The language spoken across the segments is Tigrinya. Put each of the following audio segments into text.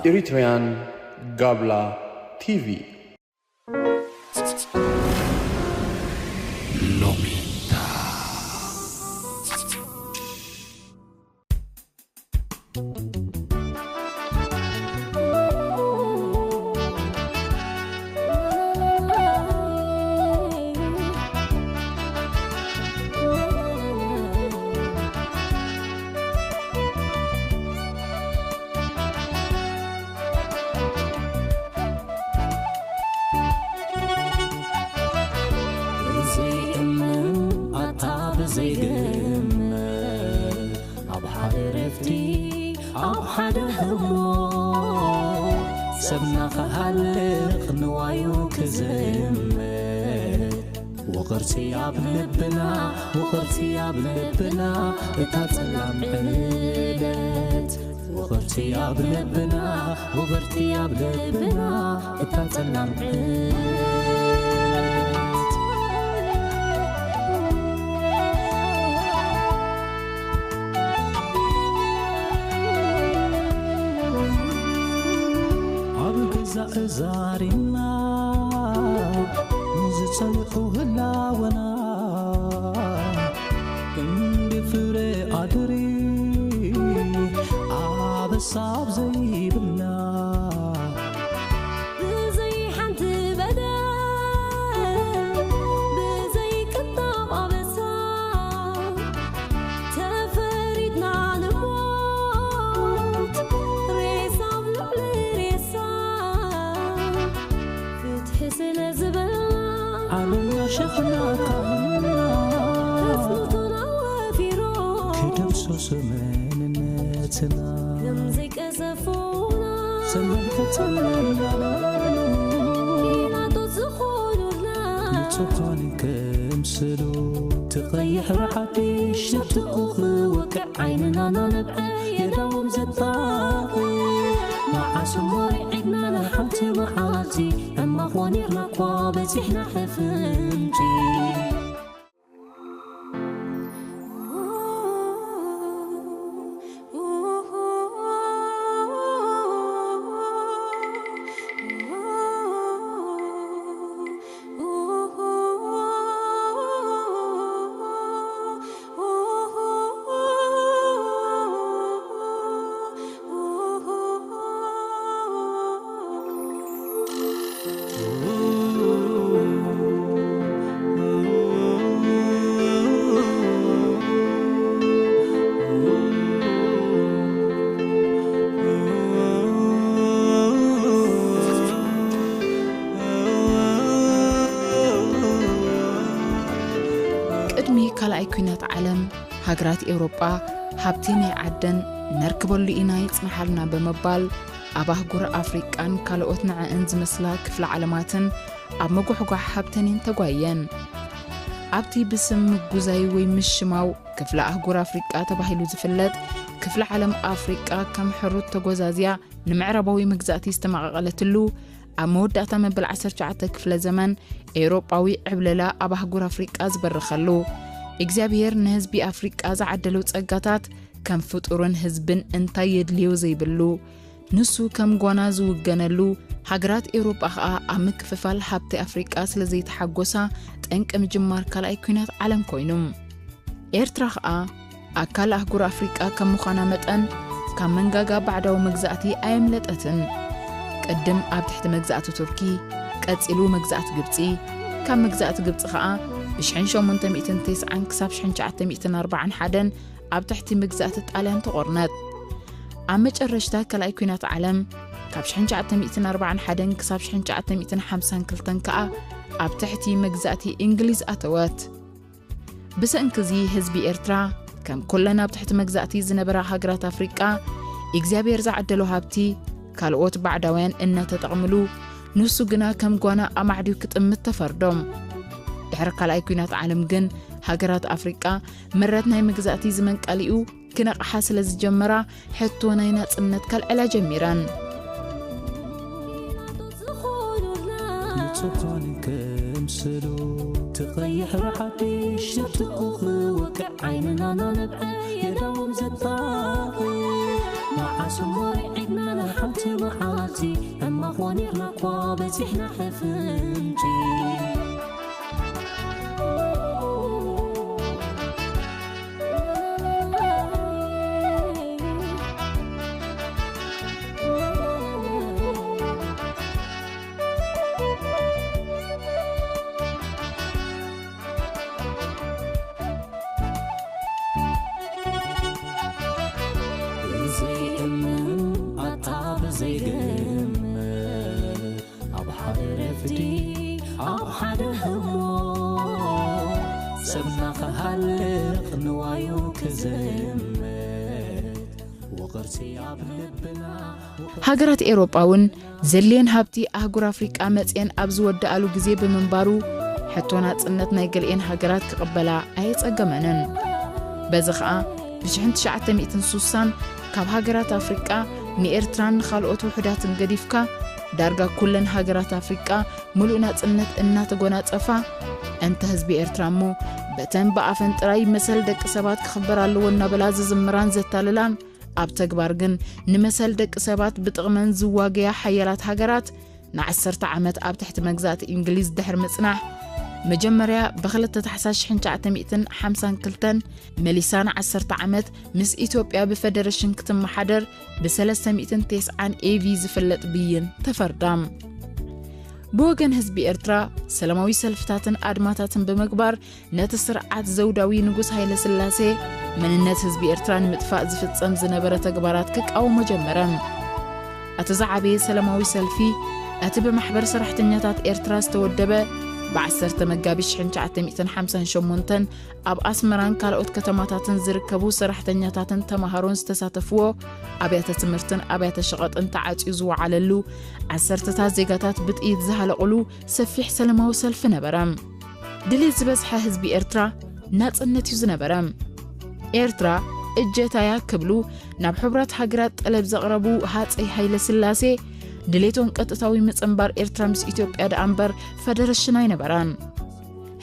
Eritrean Gabla T V. ሎሜዳ። ብዘይእምን ኣታ ብዘይግምት፣ ኣብ ሓደ ረፍቲ ኣብ ሓደ ህሞ፣ ሰብና ክሃልቕ ንዋዩ ክዝምት። ውቕርቲ ኣብ ልብና፣ ውቕርቲ ኣብ ልብና፣ እታ ጸላም ዕለት። ውቕርቲ ኣብ ልብና፣ ውቕርቲ ኣብ ልብና፣ እታ ጸላም ዕለት። ኣብ ገዛእ ዛሪና ንዝጸንሑ ህላወና፣ ክንዲ ፍረ ኣድሪ ኣበሳ ኣብ ዘይብልና፣ ብዘይ ሓንቲ በደል፣ ብዘይ ቅጣብ ኣበሳ፣ ተፈሪድና ንሞት፣ ሬሳ ኣብ ልዕሊ ሬሳ፣ ፍትሒ ስለ ዝበልና፣ ዓለምና ሸፍና ካህና፣ ተጽንቶና ወፊሮም፣ ክደምስሱ መንነትና። ከም ዘይቀዘፉና፣ ሰላም ተጸለና፣ ፒላጦስ ዝኾኑልና፣ ንጹሃን ክምስሉ፣ ትቐይሕ ብሓድሽ ትብኡ ክወቅዕ ዓይንና ናነብዐ የዳዎም ዘጣቕ። መዓስ እሞ ርዒድና ንሓንቲ መዓልቲ፣ ሕማቕ ወኒርና እኳ በጺሕና ሕፍንጪ። ቅድሚ ካልኣይ ኲናት ዓለም፣ ሃገራት ኤውሮጳ ሃብቲ ናይ ዓደን ነርክበሉ ኢና ይጽንሓልና ብምባል፣ ኣብ ኣህጉር ኣፍሪቃን ካልኦት ንዐእን ዝመስላ ክፍለ ዓለማትን ኣብ ምጉሕጓሕ ሃብተን እየን ተጓየን። ኣብቲ ብስም ምጉዛይ ወይ ምሽማው ክፍለ ኣህጉር ኣፍሪቃ ተባሂሉ ዝፍለጥ ክፍለ ዓለም፣ ኣፍሪቃ ከም ሕሩት ተጎዛዝያ ንምዕራባዊ መግዛእቲ ዝተመቓቐለትሉ፣ ኣብ መወዳእታ መበል ዓሰርተ ትሽዓተ ክፍለ ዘመን ኤውሮጳዊ ዕብለላ ኣብ ኣህጉር ኣፍሪቃ ዝበረኸሉ፣ እግዚኣብሔር ንህዝቢ ኣፍሪቃ ዝዓደሎ ጸጋታት ከም ፍጡርን ህዝብን እንታይ የድልዮ ዘይብሉ፣ ንሱ ከም ጓና ዝውገነሉ፣ ሃገራት ኤውሮጳ ኸኣ ኣብ ምክፍፋል ሃብቲ ኣፍሪቃ ስለ ዘይተሓጎሳ፣ ጠንቂ ምጅማር ካልኣይ ኲናት ዓለም ኮይኑ። ኤርትራ ኸኣ ኣካል ኣህጉር ኣፍሪቃ ከም ምዃና መጠን፣ ካብ መንጋጋ ባዕዳዊ መግዛእቲ ኣየምለጠትን። ቅድም ኣብ ትሕቲ መግዛእቲ ቱርኪ፣ ቀጺሉ መግዛእቲ ግብጺ፣ ካብ መግዛእቲ ግብጺ ኸኣ ብሽሕን ሸሞንተ ሚእትን ተስዓን ክሳብ ሽሕን ትሽዓተ ሚእትን ኣርባዓን ሓደን ኣብ ትሕቲ መግዛእቲ ጣልያን ተቖርነት። ኣብ መጨረሽታ ካልኣይ ኲናት ዓለም፣ ካብ ሽሕን ትሽዓተ ሚእትን ኣርባዓን ሓደን ክሳብ ሽሕን ትሽዓተ ሚእትን ሓምሳን ክልተን ከኣ ኣብ ትሕቲ መግዛእቲ እንግሊዝ ኣተወት። ብሰንኪ እዚ ህዝቢ ኤርትራ፣ ከም ኩለን ኣብ ትሕቲ መግዛእቲ ዝነበራ ሃገራት ኣፍሪቃ፣ እግዚኣብሔር ዝዓደሎ ሃብቲ፣ ካልኦት ባዕዳውያን እናተጠቕምሉ፣ ንሱ ግና ከም ጓና ኣማዕድዩ ክጥምት ተፈርዶ። ድሕሪ ካልኣይ ኲናት ዓለም ግን፣ ሃገራት ኣፍሪቃ ምረት ናይ መግዛእቲ ዝመንቀሊኡ ክነቕሓ ስለ ዝጀመራ፣ ሕቶ ናይ ናጽነት ከልዕላ ጀሚረን። ንጹሃን ክምስሉ፣ ትቐይሕ ብሓድሽ ትብኡ ክወቅዕ ዓይንና ናነብዐ የዳዎም ዘጣቕ። መዓ ኣስሞይ ዒድና ንሓንቲ መዓልቲ፣ ሕማቕ ወኒርና እኳ በጺሕና ሕፍንጪ። ብዘይእምን ኣታ ብዘይግምት፣ ኣብ ሓደ ረፍዲ፣ ኣብ ሓደ ህሞት፣ ሰብና ክሃልቕ ንዋዩ ክዝምት፣ ውቕርቲ ኣብ ልብና። ሃገራት ኤውሮጳ እውን ዘድልየን ሃብቲ ኣህጉር ኣፍሪቃ መጽየን ኣብ ዝወድኣሉ ግዜ ብምንባሩ፣ ሕቶ ናጽነት ናይ ገሊኤን ሃገራት ክቕበላ ኣየጸገመንን። በዚ ኸኣ፣ ብ ሽሕን ትሽዓተ ሚእትን ሱሳን ካብ ሃገራት ኣፍሪቃ ንኤርትራን ንኻልኦት ውሑዳትን ገዲፍካ፣ ዳርጋ ኩለን ሃገራት ኣፍሪቃ ምሉእ ናጽነት እናተጎናጸፋ፣ እንተ ህዝቢ ኤርትራ እሞ፣ በተን ብኣፈን ጥራይ መሰል ደቂ ሰባት ክኽበር ኣለዎ እናበላ ዝዝምራን ዘታልላን፣ ኣብ ተግባር ግን ንመሰል ደቂ ሰባት ብጥቕመን ዝዋገያ ሓያላት ሃገራት ንዓሰርተ ዓመት ኣብ ትሕቲ መግዛእቲ እንግሊዝ ድሕሪ ምጽናሕ፣ መጀመርያ ብ ክልተ ታሕሳስ ሽሕን ትሽዓተ ሚእትን ሓምሳን ክልተን መሊሳ ንዓሰርተ ዓመት ምስ ኢትዮጵያ ብፈደረሽን ክትመሓደር ብ ሰለስተ ሚእትን ተስዓን ኤ ቪ ዝፍለጥ ብይን ተፈርዳ። ብወገን ህዝቢ ኤርትራ ሰላማዊ ሰልፍታትን ኣድማታትን ብምግባር ነቲ ስርዓት ዘውዳዊ ንጉስ ሃይለ ስላሴ መንነት ህዝቢ ኤርትራ ንምጥፋእ ዝፍጸም ዝነበረ ተግባራት ክቃወሞ ጀመረ። እቲ ዝዓበየ ሰላማዊ ሰልፊ፣ እቲ ብማሕበር ሰራሕተኛታት ኤርትራ ዝተወደበ፣ ብ ዓሰርተ መጋቢት ሽሕን ትሽዓተ ሚእትን ሓምሳን ሸሞንተን ኣብ ኣስመራን ካልኦት ከተማታትን ዝርከቡ ሰራሕተኛታትን ተማሃሮን ዝተሳተፍዎ ኣብያተ ትምህርትን ኣብያተ ሸቐጥን ተዓጽዩ ዝወዓለሉ፣ ዓሰርተታት ዜጋታት ብጥይት ዝሃለቑሉ ሰፊሕ ሰላማዊ ሰልፊ ነበረ። ድሌት ዝበዝሐ ህዝቢ ኤርትራ ናጽነት እዩ ዝነበረ። ኤርትራ እጀታያ ክብሉ ናብ ሕቡራት ሃገራት ጠለብ ዘቕረቡ ሃጸይ ሃይለ ስላሴ፣ ድሌቶም ቀጥታዊ ምጽንባር ኤርትራ ምስ ኢትዮጵያ ደኣ እምበር ፈደረሽን ኣይነበራን።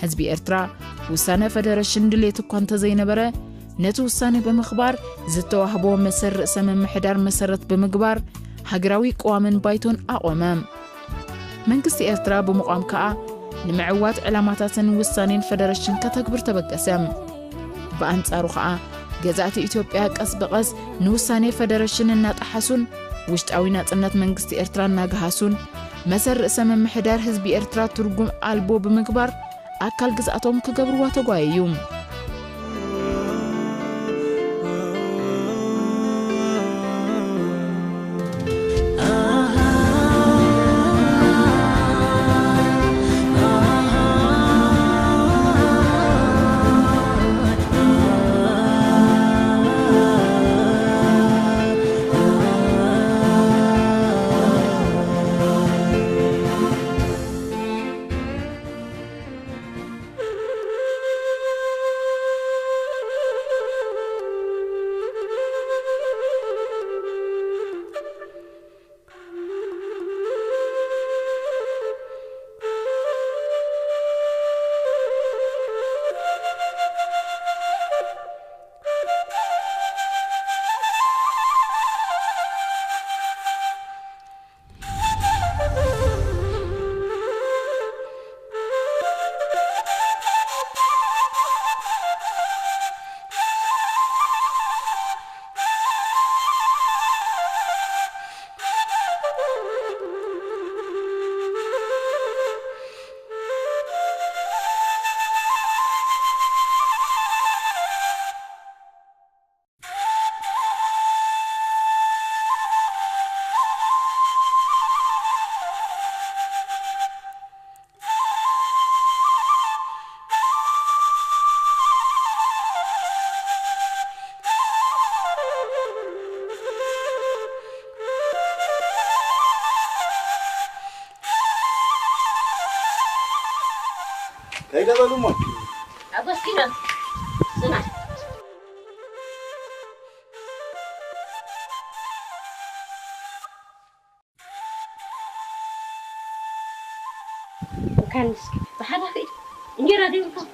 ህዝቢ ኤርትራ ውሳነ ፈደረሽን ድሌት እኳ እንተዘይነበረ፣ ነቲ ውሳነ ብምኽባር ዝተዋህቦ መሰል ርእሰ ምምሕዳር መሰረት ብምግባር፣ ሃገራዊ ቅዋምን ባይቶን ኣቖመ። መንግስቲ ኤርትራ ብምቋም ከኣ፣ ንምዕዋት ዕላማታትን ውሳኔን ፈደረሽን ከተግብር ተበገሰ። ብኣንጻሩ ከኣ፣ ገዛእቲ ኢትዮጵያ ቀስ ብቐስ ንውሳኔ ፈደረሽን እናጠሓሱን፣ ውሽጣዊ ናጽነት መንግስቲ ኤርትራ እናገሃሱን፣ መሰል ርእሰ ምምሕዳር ህዝቢ ኤርትራ ትርጉም ኣልቦ ብምግባር፣ ኣካል ግዝኣቶም ክገብርዋ ተጓየዩ። ከይደ በሉ እሞ። ኣጎስጢኖስ፣ ስማዕ። እንካን እስኪ ብሓዳ ከይድ እንጀራ ደይብልካ እኮ።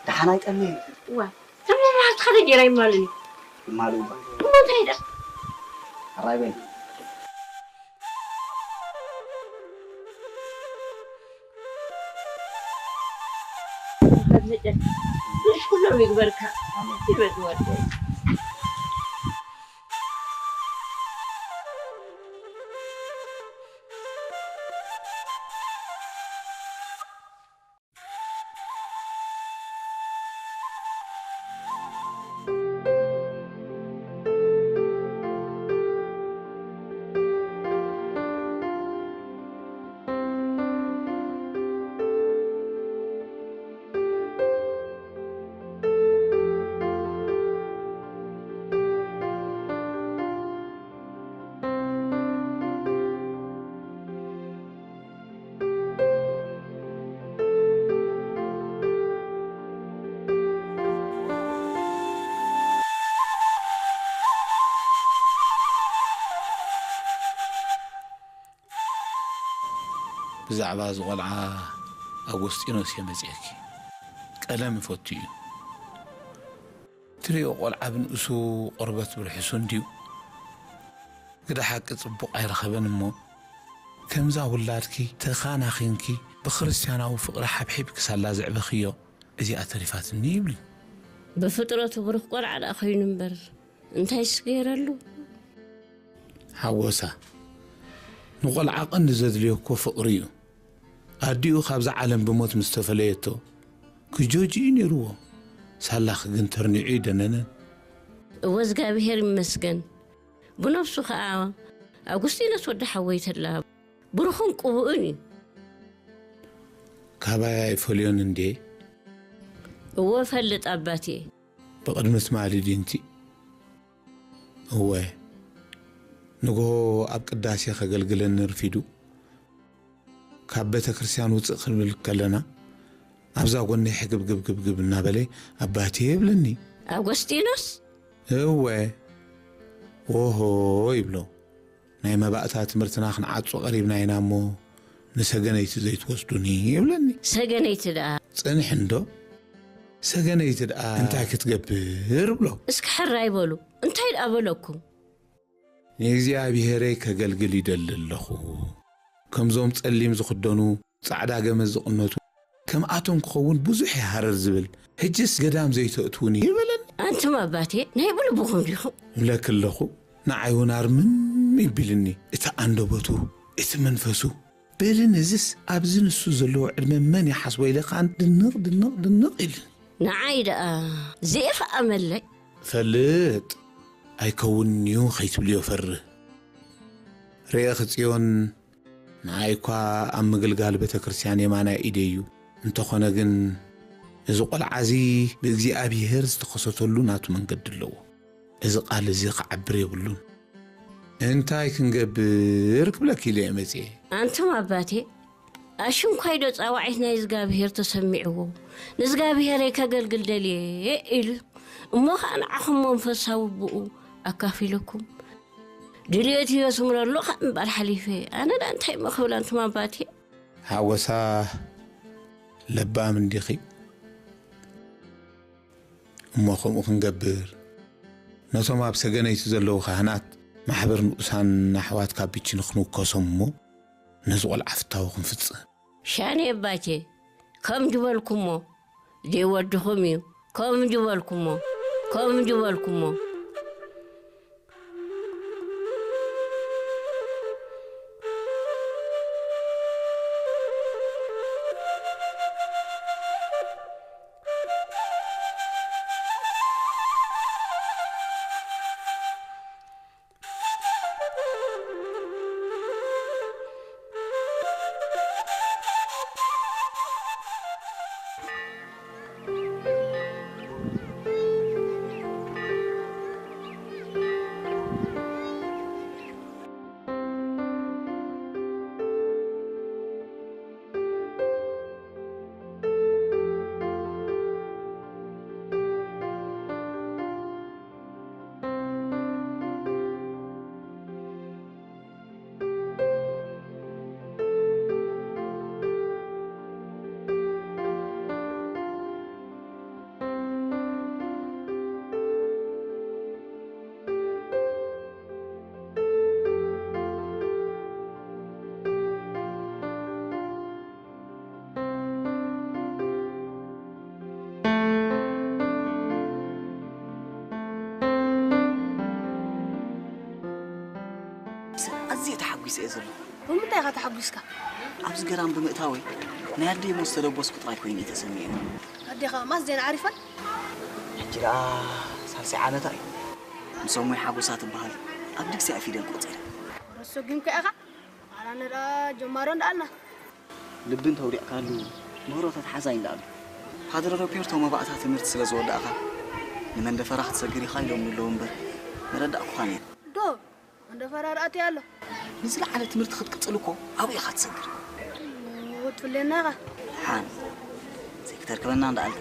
ደሓን ኣይጠምየን። እዋ፣ ሰሙን መዓልቲ ሓደ እንጀራ ይማልን እዩ። ይማል እባ። እሞ እንታይ ደኣ? ራይበን ኩሎም ይግበርካ። ይበል ወደይ። ብዛዕባ እዚ ቆልዓ ኣጎስጢኖስ እየ መፅኤኪ። ቀለም ይፈቱ እዩ። ትሪኦ ቆልዓ ብንእሱ ቆርበት ብርሕሱ እንድዩ። ግዳ ሓቂ ፅቡቕ ኣይረኸበን እሞ ከምዛ ውላድኪ ተኻናኺንኪ ብክርስትያናዊ ፍቕሪ ሓብሒብኪ ሳላ ዘዕበኽዮ እዚኣ ተሪፋትኒ ይብሉ። ብፍጥረቱ ብሩኽ ቆልዓ ደኣ ኮይኑ እምበር እንታይ ስገይረሉ? ሓጎሳ ንቆልዓ ቀንዲ ዘድልዮ እኮ ፍቕሪ እዩ። ኣዲኡ ካብዛ ዓለም ብሞት ምስ ተፈለየቶ ክጆጂ እዩ ነይርዎ። ሳላኺ ግን ተርኒዑ እዩ ደነነን። እወ እግዚኣብሔር ይመስገን። ብነፍሱ ኸዓ ኣጉስጢኖስ ወዲ ሓወይ ተላ ብሩኽን ቅቡእን እዩ። ካባይ ኣይፈልዮን እንዴ? እወ ፈልጥ ኣባቴ። ብቕድሚ ትማሊ ድንቲ? እወ ንግሆ ኣብ ቅዳሴ ከገልግለኒ ርፊዱ ካብ ቤተ ክርስቲያን ውፅእ ክንብል ከለና ኣብዛ ጎነይ ሕግብግብግብግብ እናበለ ኣባቴ ይብለኒ። ኣጎስጢኖስ? እወ ወሆ ይብሎ። ናይ መባእታ ትምህርትና ክንዓጹ ቀሪብና ኢና እሞ ንሰገነይቲ ዘይትወስዱኒ ይብለኒ። ሰገነይቲ ደኣ? ጽንሕ እንዶ ሰገነይቲ ደኣ እንታይ ክትገብር ብሎ። እስኪ ሕራይ በሉ እንታይ ደኣ በለኩም? ንእግዚኣብሔረይ ከገልግል ይደሊ ኣለኹ። ከምዞም ጸሊም ዝኽደኑ ጻዕዳ ገመድ ዝቕነቱ ከምኣቶም ክኸውን ብዙሕ ይሃረር ዝብል ሕጅስ ገዳም ዘይተእትውኒ ይበለኒ። ኣንቱም ኣባቴ ናይ ብልብኹም ዲኹም? እብለኪ ኣለኹ። ንዓይ እውን ኣርምም ይቢልኒ እቲ ኣንደበቱ እቲ መንፈሱ። በሊ ነዝስ ኣብዚ ንሱ ዘለዎ ዕድመ መን ይሓስቦ ኢለ ከኣ ድንቕ ድንቕ ድንቕ ኢልኒ። ንዓይ ደኣ ዘይኸኣመለይ። ፈልጥ ኣይከውንንዩ ኸይትብልዮ ፈርህ። ርእኺ ጽዮን ንዓይ እኳ ኣብ ምግልጋል ቤተ ክርስቲያን የማናይ ኢደይ እዩ። እንተኾነ ግን እዚ ቖልዓ እዚ ብእግዚኣብሔር ዝተኸሰተሉ ናቱ መንገዲ ኣለዎ። እዚ ቃል እዚ ክዓብር የብሉን። እንታይ ክንገብር ክብለኪ ኢለ እየ መጽየ። ኣንቱም ኣባቴ ኣሽንኳይ ዶ ጻዋዒት ናይ እዝጋብሄር ተሰሚዕዎ ንእዝጋብሄረይ ከገልግል ደልየ ኢሉ እሞ ኸኣ ንዓኹም መንፈሳዊ ብኡ ኣካፊለኩም ድልየት ህይወት ምረሎ ካብ ምባል ሓሊፈ ኣነ ዳ እንታይ እሞ ክብል ኣንቱም ኣባቴ። ሓጎሳ ለባም እንዲኺ እሞ ከምኡ ክንገብር ነቶም ኣብ ሰገነይቲ ዘለዉ ካህናት ማሕበር ንኡሳን ኣሕዋት ካብ ብቺ ንክንውከሶም እሞ ነዚ ቆልዓ ፍታዊ ክንፍጽም። ሻኔ ኣባቴ ከም ዝበልኩሞ ደይ ወድኹም እዩ ከም ዝበልኩሞ ከም ዝበልኩሞ ስኤ ዘሎ። ብምንታይ ኢኻ ተሓጒስካ? ኣብዚ ገዳም ብምእታወይ ናይ ኣደይ ሞት ዝተደበስኩ ጥራይ ኮይኑ እዩ ተሰሚዑኒ። ኣዴኻ ማስ ዜና ዓሪፈን? ሕጂ ደኣ ሳልሳይ ዓመታ እዩ። ምስ እሞይ ሓጎሳ ትበሃል ኣብ ድግሲ ኣፊደል ቆጺረ። ረሶ ግን ከኣኻ ኣራነ ደኣ ጀማሮ እንዳኣልና። ልቢ እንተውዲቕካሉ ምህሮ ተተሓዛይ እንዳኣሉ። ፓድረ ሮቤርቶ መባእታ ትምህርቲ ስለ ዝወዳእኻ ንመንደፈራ ክትሰግር ኢኻ ኢሎምኒ ኣለዉ እምበር መረዳእኩኻን እየ። ዶ መንደፈራ ርኣቲ ኣሎ። ንዝለዓለ ትምህርቲ ክትቅጽል እኮ ኣብኡ ኢኻ ትሰግር። ትፍለየና ኢኻ። ሓን ዘይክተርክበና እንዳኣልካ።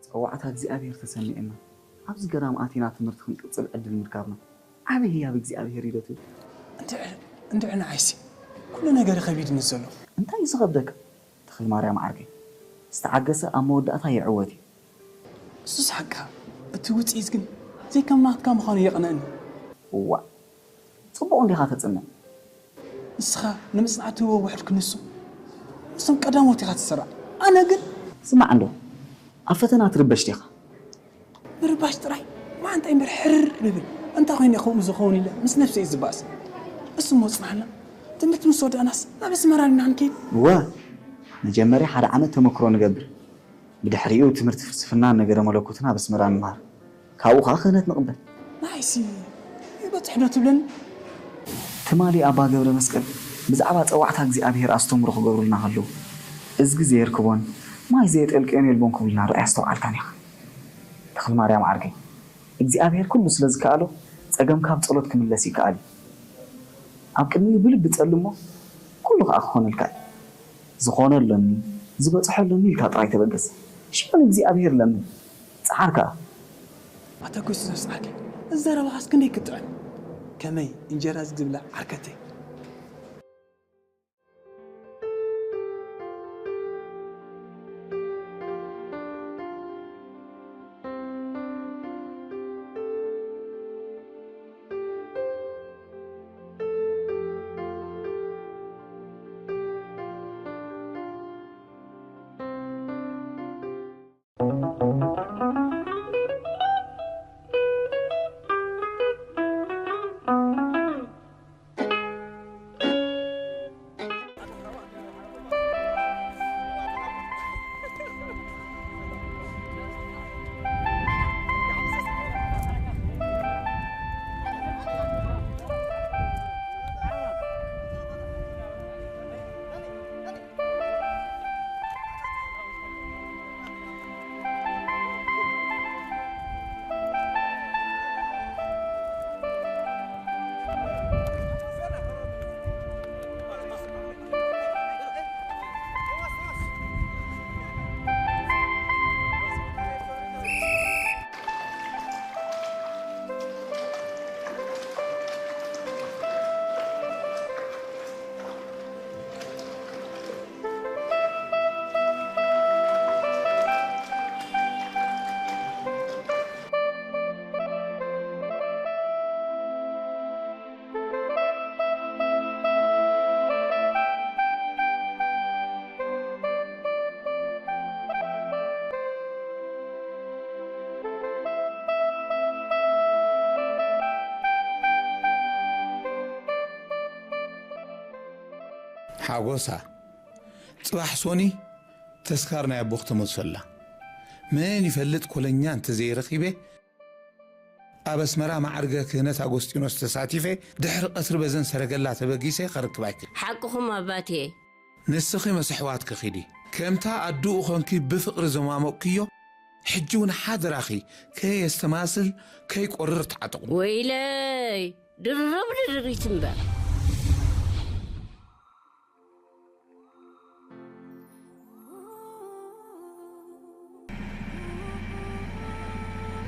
ጸዋዕታ እግዚኣብሔር ተሰሚዕና ኣብዚ ገዳም ኣቲና ትምህርቲ ክንቅጽል ዕድል ምርካብና ዓቢ ህያብ እግዚኣብሔር እዩ ዶ ትብል? እንድዒ፣ እንድዒ ንዓይሲ ኩሉ ነገር ከቢድኒ ዘሎ። እንታይ እዩ ዝኸብደካ? ተኽለ ማርያም ዓርከይ፣ ዝተዓገሰ ኣብ መወዳእታ ይዕወት እዩ። እሱስ ሓቅኻ፣ እቲ ውጽኢት ግን ዘይከም ናትካ ምዃኑ የቕንእኒ። እዋእ፣ ጽቡቕ እንዲኻ ተጽንዕ። ንስኻ ንምጽናዕ ትህቦ ውሕድ ክንሱ፣ ንሶም ቀዳሞት ኢኻ ትስራዕ። ኣነ ግን ስማዕ እንዶ፣ ኣብ ፈተና ትርበሽ ዲኻ? ምርባሽ ጥራይ፣ መዓንጣይ እምበር ሕርር ይብል። እንታይ ኮይነ ከምኡ ዝኸውን ኢለ ምስ ነብሰይ እየ ዝባእስ። እሱ እሞ ጽናሕና፣ ትምህርቲ ምስ ወዳእናስ ናብ ኣስመራ ኢና ክንከይድ። እወ፣ መጀመርያ ሓደ ዓመት ተመክሮ ንገብር። ብድሕሪኡ ትምህርቲ ፍልስፍናን ነገረ መለኮትን ኣብ ኣስመራ ንምሃር። ካብኡ ኸኣ ክህነት ንቕበል። ንዓይሲ ይበጽሕ ዶ ትብለኒ? ትማሊ ኣባ ገብረ መስቀል ብዛዕባ ጸዋዕታ እግዚኣብሔር ኣስተምህሮ ክገብሩልና ከለዉ፣ እዝጊ ዘየርክቦን ማይ ዘየጠልቅዮን የልቦን ክብሉና ዶ ኣየስተውዓልካን ኢኻ? ተኽለ ማርያም ዓርከይ፣ እግዚኣብሔር ኩሉ ስለ ዝከኣሎ ጸገምካ ብጸሎት ክምለስ ይከኣል እዩ። ኣብ ቅድሚኡ ብልቢ ጸሊ እሞ ኩሉ ኸኣ ክኾነልካ እዩ። ዝኾነ ኣሎኒ፣ ዝበጽሖ ኣሎኒ ኢልካ ጥራይ ተበገስ። ሽዑ ንእግዚኣብሄር ለምን፣ ጽዓር ከኣ። ኣታ ጎይታ ነፍሲ ዓርከይ፣ እዚ ዘረባኻስ ክንደይ ክጥዕም! ከመይ እንጀራ ዝብላዕ ዓርከተይ። ሓጎሳ፣ ጽባሕ ሶኒ ተስካር ናይ ኣቦ ክተመልሶ ኣላ። መን ይፈልጥ፣ ኮለኛ እንተዘይረኺበ፣ ኣብ ኣስመራ ማዕርገ ክህነት ኣጎስጢኖስ ተሳቲፈ፣ ድሕሪ ቀትሪ በዘን ሰረገላ ተበጊሰ ከርክብ ኣይክእል። ሓቅኹም ኣባቴ። ንስኺ መሰሕዋትኪ ኺዲ። ከምታ ኣድኡ ኾንኪ ብፍቕሪ ዘማሞቕክዮ፣ ሕጂ እውን ሓደራኺ ከየስተማስል ከይቆርር ተዓጠቑ። ወይለይ፣ ድርብ ድርሪት እምበር።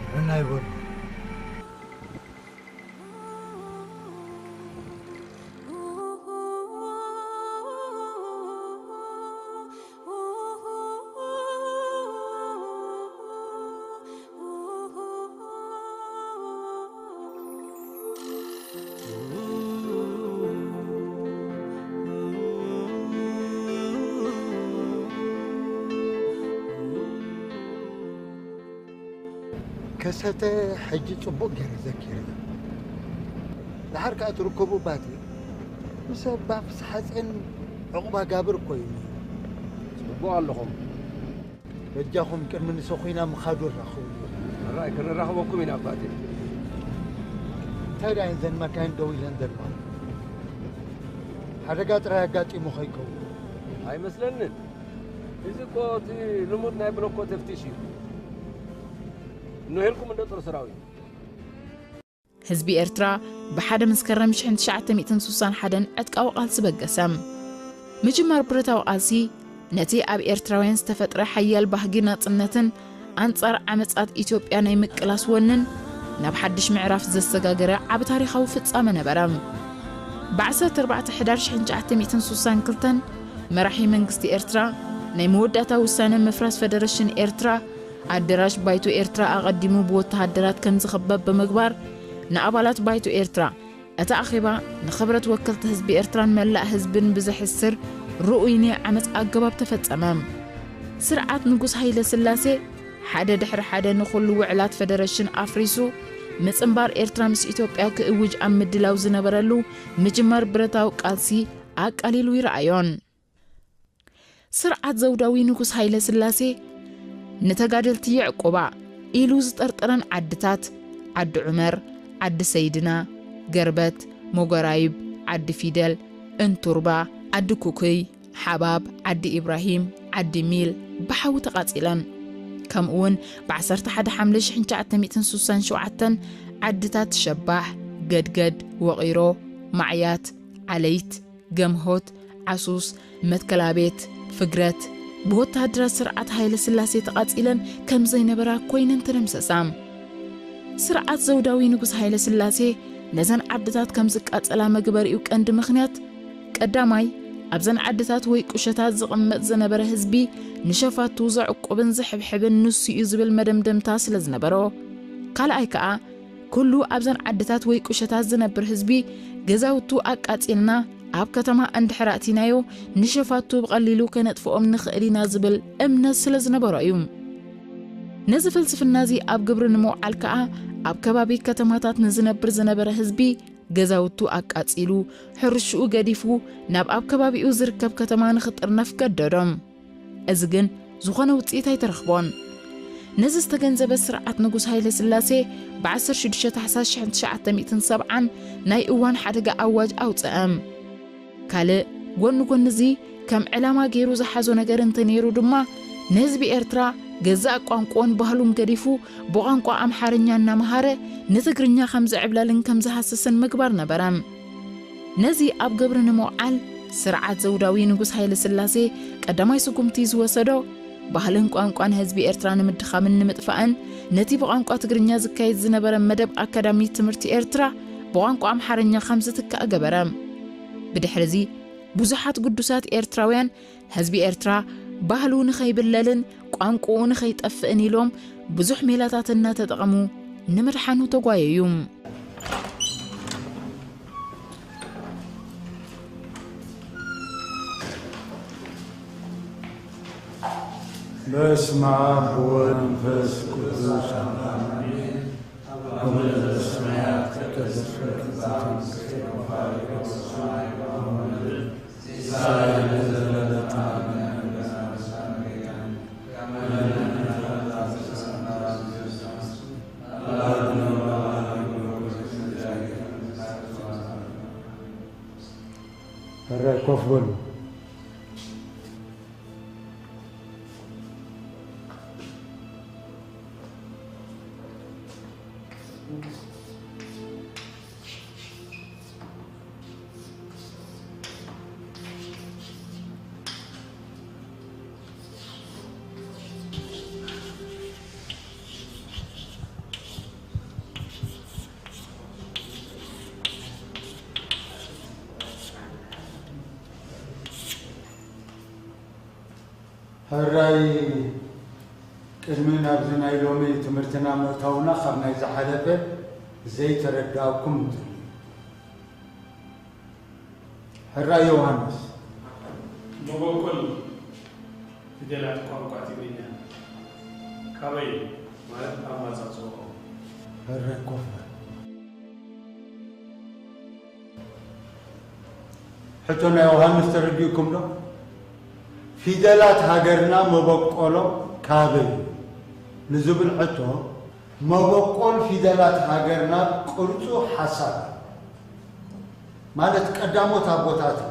ንሕና ይበሉ። ከሰተ ሕጂ ጽቡቕ ገይረ ዘኪረ። ደሓር ከኣ ትርከቡ ባቲ ምስ ኣባ ፍስሓጼን ዕቑባ ጋብር እኮ እዩ። ጽቡቕ ኣለኹም። በጃኹም ቅድሚ ንሰኹይና ምኻዱ ራኸቡ። ራይ ክንራኸበኩም ኢና ኣባቴ። እንታይ ደኣ ዘን መካይን ደው ኢለን ዘለዋ? ሓደጋ ጥራይ ኣጋጢሙ ከይከውን። ኣይመስለንን። እዚ እኮ እቲ ልሙድ ናይ ብሎኮ ተፍቲሽ እዩ። እንሄልኩም እንዶ ጦር ሰራዊት። ህዝቢ ኤርትራ ብሓደ መስከረም ሽሕን ትሽዓተ ሚእትን ስሳን ሓደን ዕጥቃዊ ቃልሲ በገሰ። ምጅማር ብረታዊ ቃልሲ ነቲ ኣብ ኤርትራውያን ዝተፈጥረ ሓያል ባህጊ ናጽነትን ኣንጻር ዓመጻት ኢትዮጵያ ናይ ምቅላስ ወንን ናብ ሓድሽ ምዕራፍ ዘሰጋገረ ዓቢ ታሪኻዊ ፍጻመ ነበረ። ብ ዓሰርተ ኣርባዕተ ሕዳር ሽሕን ትሽዓተ ሚእትን ስሳን ክልተን መራሒ መንግስቲ ኤርትራ ናይ መወዳእታ ውሳነ ምፍራስ ፈደረሽን ኤርትራ ኣደራሽ ባይቶ ኤርትራ ኣቐዲሙ ብወተሃደራት ከም ዝኽበብ ብምግባር ንኣባላት ባይቶ ኤርትራ እቲ ኣኼባ ንኽብረት ወከልቲ ህዝቢ ኤርትራን መላእ ህዝብን ብዘሕስር ርኡይ ናይ ዓመጽ ኣገባብ ተፈጸመ። ስርዓት ንጉስ ሃይለ ስላሴ ሓደ ድሕሪ ሓደ ንኹሉ ውዕላት ፈደረሽን ኣፍሪሱ ምጽንባር ኤርትራ ምስ ኢትዮጵያ ክእውጅ ኣብ ምድላው ዝነበረሉ ምጅማር ብረታዊ ቃልሲ ኣቃሊሉ ይረኣዮን። ስርዓት ዘውዳዊ ንጉስ ሃይለ ስላሴ ንተጋደልቲ የዕቁባ ኢሉ ዝጠርጠረን ዓድታት ዓዲ ዑመር፣ ዓዲ ሰይድና፣ ገርበት፣ ሞጎራይብ፣ ዓዲ ፊደል፣ እንቱርባ፣ ዓዲ ኩኩይ፣ ሓባብ፣ ዓዲ ኢብራሂም፣ ዓዲ ሚል ብሓዊ ተቓጺለን። ከምኡውን ብ ዓሰርተ ሓደ ሓምለ ሽሕን ትሽዓተ ሚእትን ስሳን ሸውዓተን ዓድታት ሸባሕ፣ ገድገድ፣ ወቒሮ፣ ማዕያት፣ ዓለይት፣ ገምሆት፣ ዓሱስ፣ መትከላቤት፣ ፍግረት ብወተሃደራት ስርዓት ሃይለ ስላሴ ተቓጺለን ከም ዘይነበራ ኮይነን ተደምሰሳ። ስርዓት ዘውዳዊ ንጉስ ሃይለ ስላሴ ነዘን ዓድታት ከም ዝቃጸላ መግበሪኡ ቀንዲ ምኽንያት ቀዳማይ ኣብዘን ዓድታት ወይ ቁሸታት ዝቕመጥ ዝነበረ ህዝቢ ንሸፋቱ ዘዕቁብን ዝሕብሕብን ንሱ እዩ ዝብል መደምደምታ ስለ ዝነበሮ፣ ካልኣይ ከኣ ኩሉ ኣብዘን ዓድታት ወይ ቁሸታት ዝነብር ህዝቢ ገዛውቱ ኣቃጺልና ኣብ ከተማ እንድሕር ኣእቲናዮ ንሸፋቱ ብቐሊሉ ከነጥፍኦም ንኽእል ኢና ዝብል እምነት ስለ ዝነበሮ እዩ። ነዚ ፍልስፍና እዚ ኣብ ግብሪ ንምውዓል ከኣ ኣብ ከባቢ ከተማታት ንዝነብር ዝነበረ ህዝቢ ገዛውቱ ኣቃጺሉ ሕርሽኡ ገዲፉ ናብ ኣብ ከባቢኡ ዝርከብ ከተማ ንኽጥርነፍ ገደዶም። እዚ ግን ዝኾነ ውጽኢት ኣይተረኽቦን። ነዚ ዝተገንዘበ ስርዓት ንጉስ ሃይለ ስላሴ ብ ዓሰርተ ሽዱሽተ ታሕሳስ ሽሕን ትሽዓተ ሚእትን ሰብዓን ናይ እዋን ሓደጋ ኣዋጅ ኣውጽአ። ካልእ ጎኒ ጎኒ እዚ ከም ዕላማ ገይሩ ዝሓዞ ነገር እንተነይሩ ድማ ንህዝቢ ኤርትራ ገዛእ ቋንቋኡን ባህሉን ገዲፉ ብቋንቋ ኣምሓርኛ እናመሃረ ንትግርኛ ከም ዝዕብለልን ከም ዝሃስስን ምግባር ነበረ። ነዚ ኣብ ግብሪ ንምውዓል ስርዓት ዘውዳዊ ንጉስ ሃይለ ስላሴ ቀዳማይ ስጉምቲ ዝወሰዶ ባህልን ቋንቋን ህዝቢ ኤርትራ ንምድኻምን ንምጥፋእን ነቲ ብቋንቋ ትግርኛ ዝካየድ ዝነበረ መደብ ኣካዳሚ ትምህርቲ ኤርትራ ብቋንቋ ኣምሓርኛ ከም ዝትካእ ገበረ። ብድሕሪ እዚ ብዙሓት ግዱሳት ኤርትራውያን ህዝቢ ኤርትራ ባህሉ ንኸይብለልን ቋንቋኡ ንኸይጠፍእን ኢሎም ብዙሕ ሜላታት እናተጠቐሙ ንምድሓኑ ተጓየዩ። በስመ አብ ወወልድ ወመንፈስ ቅዱስ አሐዱ አምላክ። አቡነ ዘበሰማያት ይትቀደስ ስምከ ትምጻእ መንግስትከ ወይኩን ፈቃድከ በከመ በሰማይ ከማሁ በምድር። ሕራይ ኮፍ በሉ። ሕራይ ቅድሚ ናብዚ ናይ ሎሚ ትምህርትና ምእታውና ካብ ናይ ዝሓለፈ ዘይተረዳእኩም እንተሎ። ሕራይ ዮሃንስ። መበቆል ፊደላት ቋንቋ ትግርኛ ካበይ ማለት ኣማጻጽኦ? ሕራይ ኮፍ በል። ሕቶ ናይ ዮሃንስ ተረዲእኩም ዶ? ፊደላት ሃገርና መበቆሎም ካበይ እዩ ንዝብል ሕቶ፣ መበቆል ፊደላት ሃገርና ቅርጹ ሓሳብ ማለት ቀዳሞት ኣቦታትና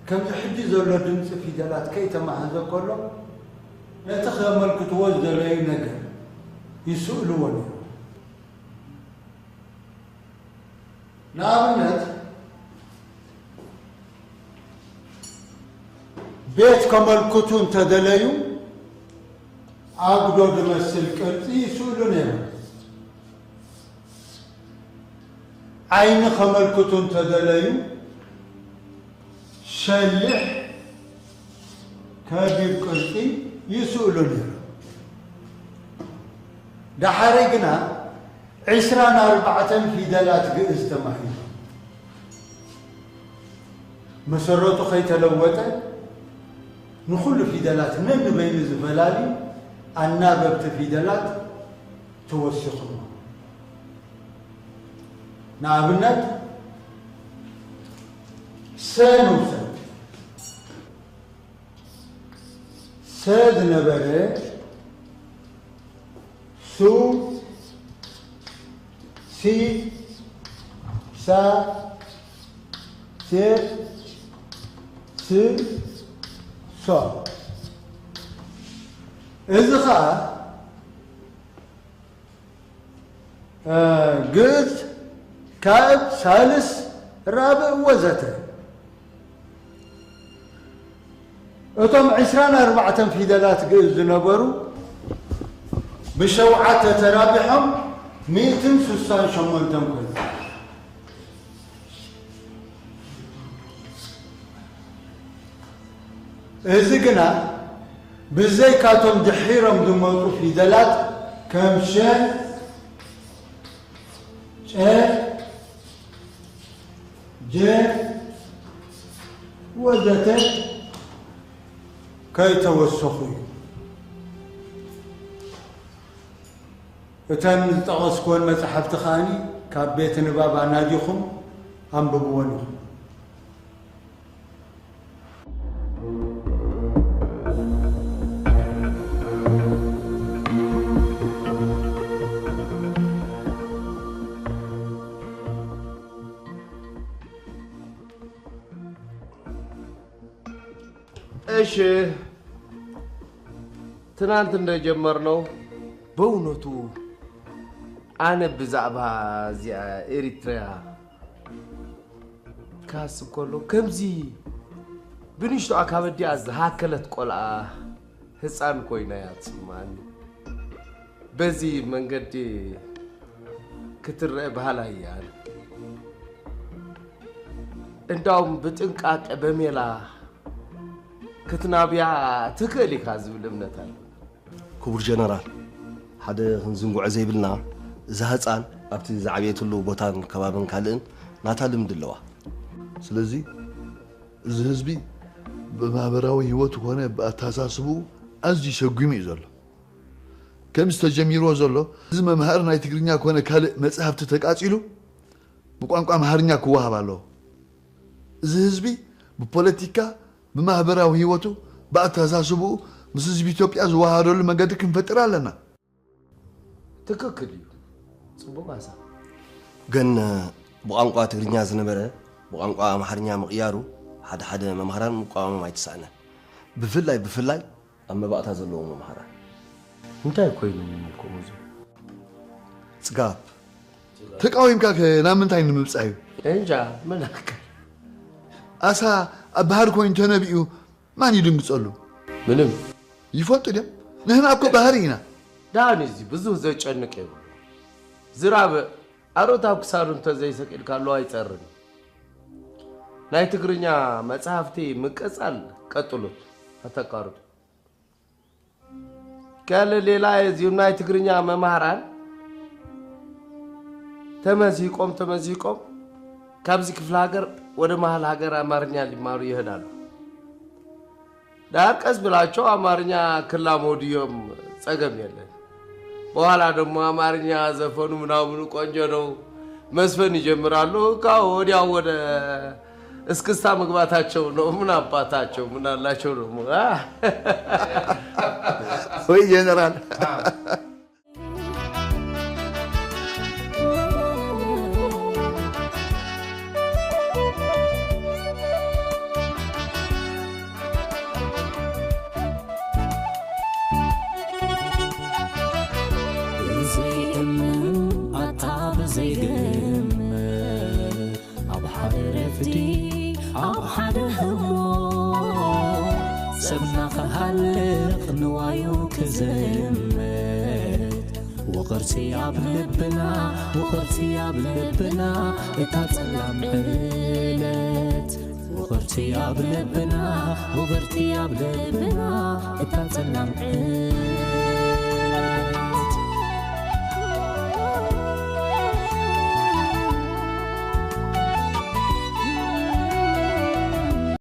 ከምዚ ሕጂ ዘሎ ድምፂ ፊደላት ከይተማህዘ ከሎ ነቲ ከመልክትዎ ዝደለዩ ነገር ይስእልዎ ነይሩ። ንኣብነት ቤት ከመልክቱ እንተደለዩ ኣጉዶ ዝመስል ቅርፂ ይስእሉ ነይሮም። ዓይኒ ከመልክቱ እንተደለዩ ሸሊሕ ከቢብ ቅርፂ ይስእሉ ነይሮም። ደሓሪ ግና ዕስራን ኣርባዕተን ፊደላት ግእዝ ተማሂዞም። መሰረቱ ከይተለወጠ ንኹሉ ፊደላት ነንበይኑ ዝፈላሊ ኣናበብቲ ፊደላት ተወሲኹሞ። ንኣብነት ሰ ንውሰድ። ሰ ዝነበረ ሱ፣ ሲ፣ ሳ፣ ሴ፣ ስ፣ ሶ። እዚ ኸኣ ግእዝ፣ ካእብ፣ ሳልስ፣ ራብእ ወዘተ። እቶም ዕስራን ኣርባዕተን ፊደላት ግእዝ ዝነበሩ ብሸውዓተ ተራቢሖም ሚእትን ስሳን ሸሞንተን ኮይኑ። እዚ ግና ብዘይካቶም ድሒሮም ዝመጹ ፊደላት ከም ሸ፣ ጨ፣ ጀ ወዘተ ከይተወሰኹ እዩ። እተን ዝጠቐስኩወን መጻሕፍቲ ከኣኒ ካብ ቤት ንባብ ኣናዲኹም ኣንብብወን ኢኹም። እሺ፣ ትናንት እንደጀመርነው በእውነቱ ኣነ ብዛዕባ እዚኣ ኤሪትሪያ ክሓስብ ከሎ ከምዚ ብንሽቶኣ ካብ ኣዲኣ ዝሃከለት ቆልዓ ህፃን ኮይና እያ ትስምዓኒ። በዚ መንገዲ ክትረአ ባህላ እያ። እንዳውም ብጥንቃቄ በሜላ ክትናብያ ትኽእል ኢኻ ዝብል እምነት ኣሎ። ክቡር ጀነራል፣ ሓደ ክንዝንግዖ ዘይብልና፣ እዛ ህፃን ኣብቲ ዝዓበየትሉ ቦታን ከባብን ካልእን ናታ ልምዲ ኣለዋ። ስለዚ እዚ ህዝቢ ብማህበራዊ ህይወቱ ኮነ ብኣተሓሳስብኡ ኣዝዩ ሸጒሙ እዩ ዘሎ። ከምዚ ተጀሚርዎ ዘሎ፣ እዚ መምሃሪ ናይ ትግርኛ ኮነ ካልእ መጻሕፍቲ ተቃጺሉ ብቋንቋ ኣምሓርኛ ክወሃብ ኣለዎ። እዚ ህዝቢ ብፖለቲካ፣ ብማህበራዊ ህይወቱ፣ ብኣተሓሳስብኡ ምስ ህዝቢ ኢትዮጵያ ዝወሃሃደሉ መገዲ ክንፈጥር ኣለና። ትክክል እዩ። ጽቡቕ ሓሳብ። ግን ብቋንቋ ትግርኛ ዝነበረ ብቋንቋ ኣምሓርኛ ምቕያሩ ሓደ ሓደ መምሃራን ምቋሞም ኣይተሳእነን። ብፍላይ ብፍላይ ኣብ መባእታ ዘለዉ መምሃራን። እንታይ ኮይኑ ከምኡ ዝብል? ጽጋብ ተቃዊምካ ከ ናብ ምንታይ ንምብጻሕ እዩ? እንጃ መናክል። ኣሳ ኣብ ባህር ኮይኑ ተነቢኡ ማን ይድንግጸሉ? ምንም ይፈልጡ ድዮም? ንሕና እኮ ባህር ኢና። ዳኒ እዚ ብዙ ዘጨንቅ የብሉ። ዝራብ ኣሮት ኣብ ክሳዱ እንተዘይሰቂልካሉ ኣይጸርን። ናይ ትግርኛ መጽሓፍቲ ምቅጻል ቀጥሉት፣ ኣተቃርጡ። ከለ ሌላ እዚሁም ናይ ትግርኛ መማህራን ተመዚቆም ተመዚቆም ካብዚ ክፍለ ሃገር ወደ መሀል ሃገር አማርኛ ሊማሩ ይሄዳሉ። ዳር ቀስ ብላቸው አማርኛ ክላመዱ እዮም፣ ጸገም የለን። በኋላ ደግሞ አማርኛ ዘፈኑ ምናምኑ ቆንጆ ነው መስፈን ይጀምራሉ። እካ ወዲያው ወደ እስክስታ መግባታቸው ነው። ምን አባታቸው ምን አላቸው ደግሞ አ? ወይ ጀነራል ብዘይእምን ኣታ ብዘይግምት ኣብ ሓደ ረፍዲ ኣብ ሓደ ህሞት ሰብና ክሃልቕ ንዋዩ ክዝምት ውቕርቲ ኣብ ልብና ውቕርቲ ኣብ ልብና እታ ጸላም ዕለት ውቕርቲ ኣብ ልብና ውቕርቲ ኣብ ልብና እታ ጸላም ዕለት